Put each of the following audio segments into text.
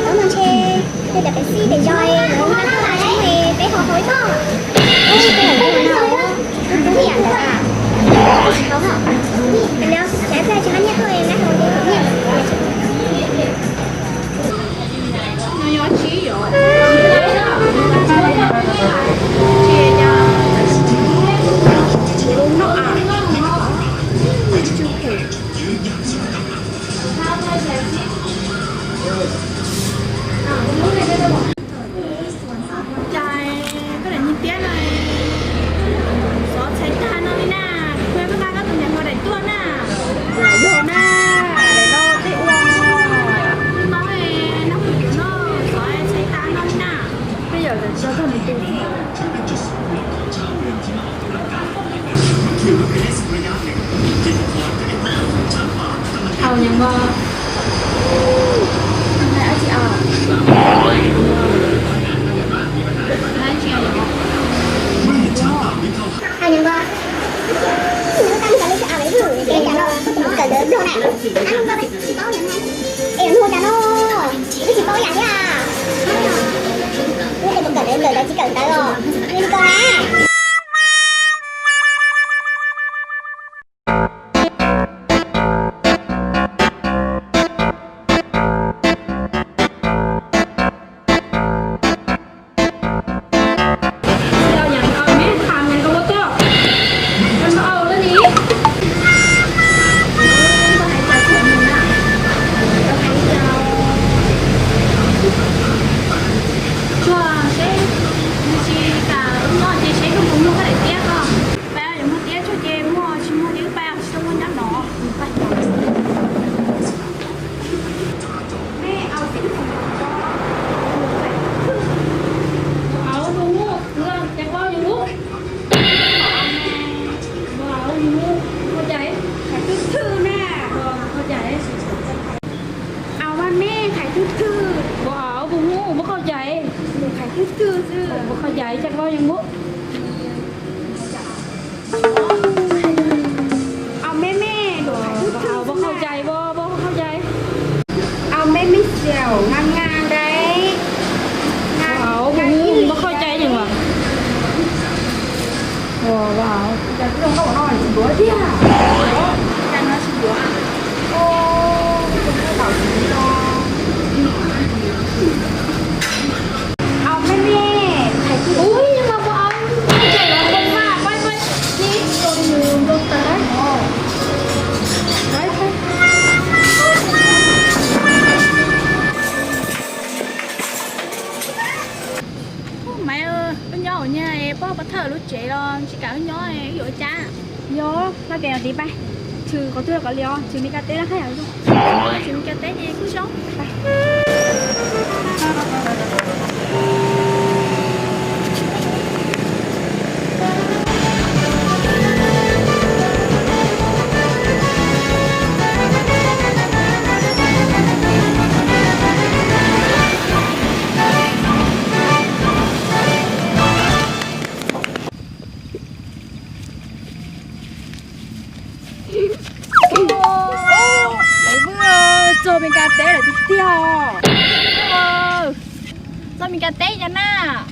Tub ntshe tej cov pem xij pem zos lawv nqa tuaj tsis muaj, peb ho hau ib tog. Ub, peb hau ib tog no, tub tub ib yam ntawd a. Tsis tau hau, ces lawv tsis hab nyiaj tuaj, lawv hau nyiaj. Cas koj daim niag tiab no xov txhais tag no li na, kuv koj nqa koj tus niam hluas daim tuaj na. Lam yog na, daim no tej ua no, no kuv yuav no, xov txhais tag no li na. Peb yawm tso tag nws tus. Au nyeem npog, hais dab tsi au? Hais nyeem npog, nws lub kab nws cov li tsis au li, es cas los kawm ntawv nplog na, ab nug npog tsis paub nws hais, es nug cas no, twb tsis paub yam thiab. Nws tias puas kawm ntawv, kawm ntawv tsis kawm ntawv os, nws li ko na. Tsuag seb, nws tsis kam ua no ces seb koj puas muaj koj daim tiab ko. Pab yuav muaj tiab tsuag ces muaj, tsis muaj ces wb pab tsis tau muaj nyob no. Au, tus muj, tus cas vau yus lub. Vau yus lub, qhov cai, qhais twb thwj na. Qhov cai. Au, mas me qhais twb thwj. Vau, tus muj, muab qhov cai. Qhais twb thwj xwb. Qhov cai, cas vau yus lub. Au, me me, vau, qhov cai, vau, vau, qhov cai. Au, me me xyaum, nqa nqa dai. Vau, mus, muab qhov cai yus mas. Vau, vau. Cas no tsis duav thiab. Cas no tsis duav. Au, me me, qhais twb, ub, yeej mas puas au, qhov cai los qhov mas, pab pab, ib, rau yus nrau tas. Maiv, wb nyob hauv nyag, pog pov thawj lub tsev los tsis kam wb nyob, wb yuav ua cas? Yog, pab pem los tiv pab, tshwm qhov twg los kav liam, tshwm Meskas teb los haj yam zoo, tshwm Meskas teb ces kuj zoo. Lawv txog Meskas teb lawm tiag tiag. Meskas teb cas na?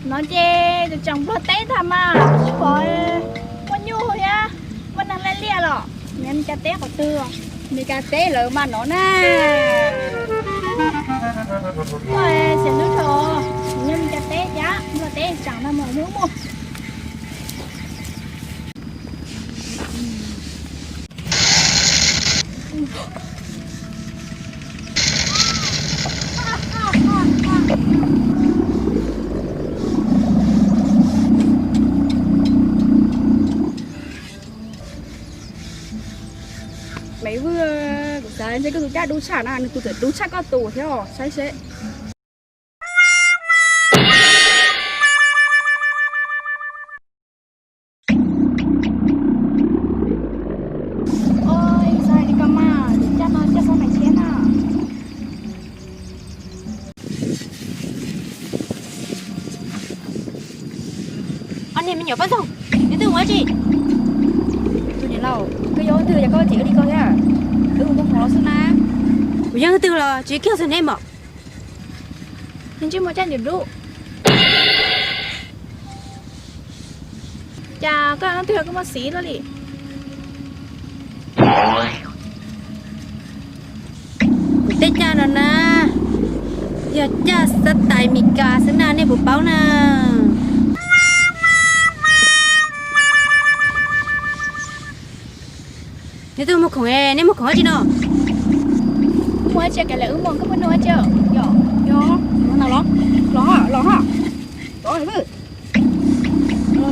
No ces tseem Nplog teb ntag mas, tsis pom muaj nyuj thiab muaj neeg liaj liaj los. Nyob Meskas teb qhov twg? Meskas teb lawm mas no na. Xiam hlub thaum nyob Meskas teb cas Nplog teb tseem ntag mas hlub muaj. Maiv Vwj, kuv xav ntshe koj tus caj dub tshaj na, nws kuj txawm dub tshaj koj tus thiab os, saib seb. Oj, xav hais li ko mas, tus caj no caj xab mais thiab na. Ob niag me nyuam poj ntxoog, neb twb ua dab tsi? Tus niam laus, koj yog leej twg es koj txim wb li ko thiab? Wb mus npau suav los xwb na. Kuv yog leej twg los tsis kiag txog neb mas. Ntsej muag caj ntswg dub. Cas koj leej twg koj muaj xiv luaj li? Kuv tej caj no na, yog caj xab tais Meskas xwb na, nej puas paub na? Neb twb muag khoom, neb muag khoom dab tsi no? Wb muag dab tsi, kav liam wb muag, koj muaj nuj dab tsi? Yog, yog, los, los, los, los,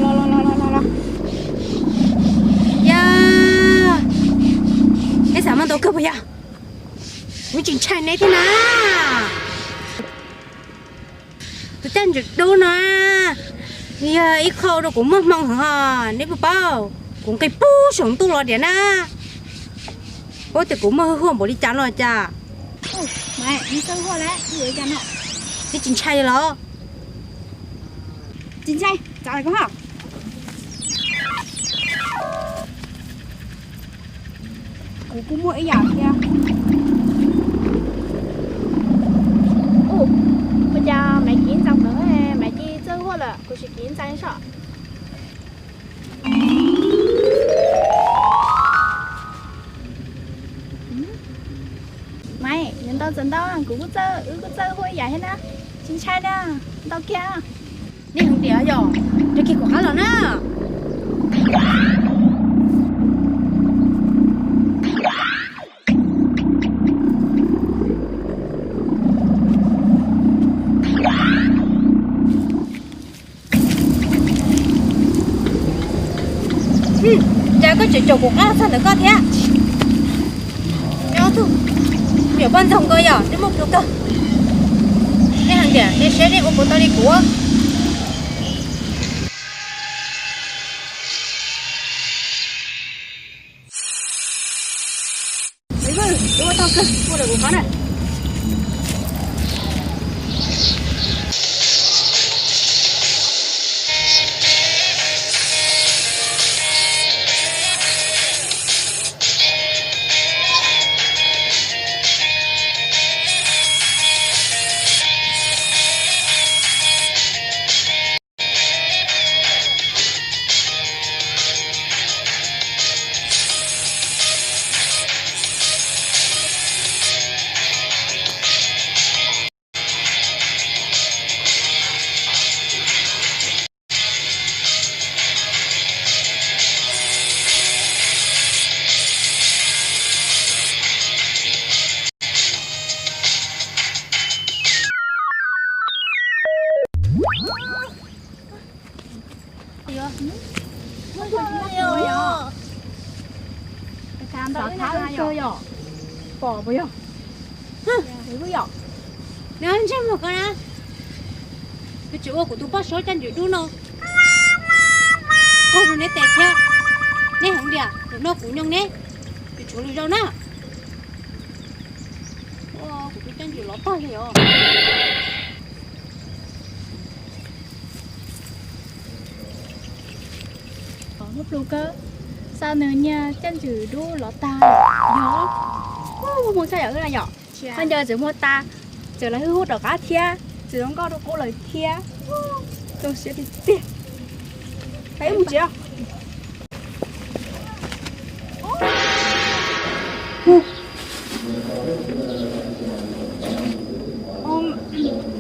los, los, los, los. Yog, neb xav muaj ntau kawg puas yog? Kuv tsis ntshai neb thiab na. Tus caj ntswg dub no yog ib qho rau kuv muaj hmoo heev os, neb puas paub? Kuv nqis pug saum ntuj los tiag na. Paub tias kuv muaj hwj huam npaum li cas los cas. Neb tsis ntshai los? Tsis ntshai, txav koj ha. Kuv kuj muaj ib yam thiab. Ua, ua cas Maiv kiv ntxeev ntawd, Maiv cia txawj huaj lawm, kuv tsis kiv ntxeev saib. Maiv, yuav ntau txawm ntau, kuv kuj txawj, wb kuj txawj huaj ib yam thiab na. Tsis ntshai na, ntau kiag. Nej hais tias yog, rau kiag kuv qab los na. Cas koj tseem caum kuv qab txog ntawm koj thiab? Nyob tus me nyuam poj ntxoog ko yog nej muaj plhu kawg. Nej hais tias nej saib nej ua puas tau li kuv. Ua tau kawg, ua lawm kuv qab na. Pom puas yog? Nws ntsej muag ko na, nws tseem ua kuv tus poj saub caj ntswg dub no qaug rau neb tes thiab. Neb heev tiag, tus no kuv nyob neb, kuv tshuav lwm zaus na. Kuv tus caj ntswg lov tag li os. Muaj plhu kawg, xa nws niag caj ntswg dub lov tag. Yog, muaj hmoo tshaj yam wb na yom. Koj nco tseem muag tas, tseem lawv hwj huam rov qab thiab. Zoo nkauj rau qub lawm thiab. Zoo siab tiag tiag. Peb mus tsev.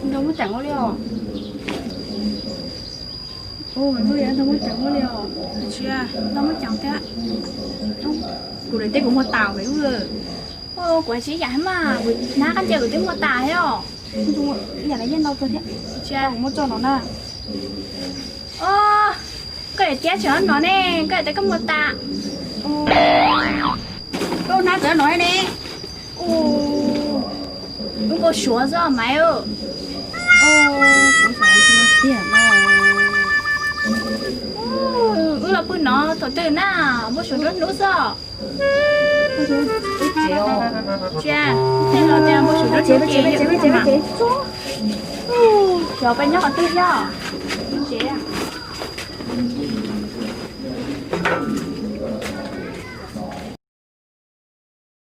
Ntau muaj ceem ua li os. Ntau muaj ceem ua li os. Ntau muaj ceem thiab. Kuv lawv tej kuv muag tas lawm. Kuv hais tsis ib yam thiab mas, kuv hnab qab ntsia kuv twb muag tas thiab os. Ib yam li yeej ntau kawg thiab. Kuv muab tso no na. Koj daim tiab tseem no ne, koj daim tiab koj muag tas. Koj hnab tseem no ne. Lub npau suav xwb Maiv. Tiag na. Wb los pw no thaum twg na, npau suav nruab hnub xwb. Cia, tej los tias npau suav nruab hnub ces xyov peb nyob qhov twg thiab.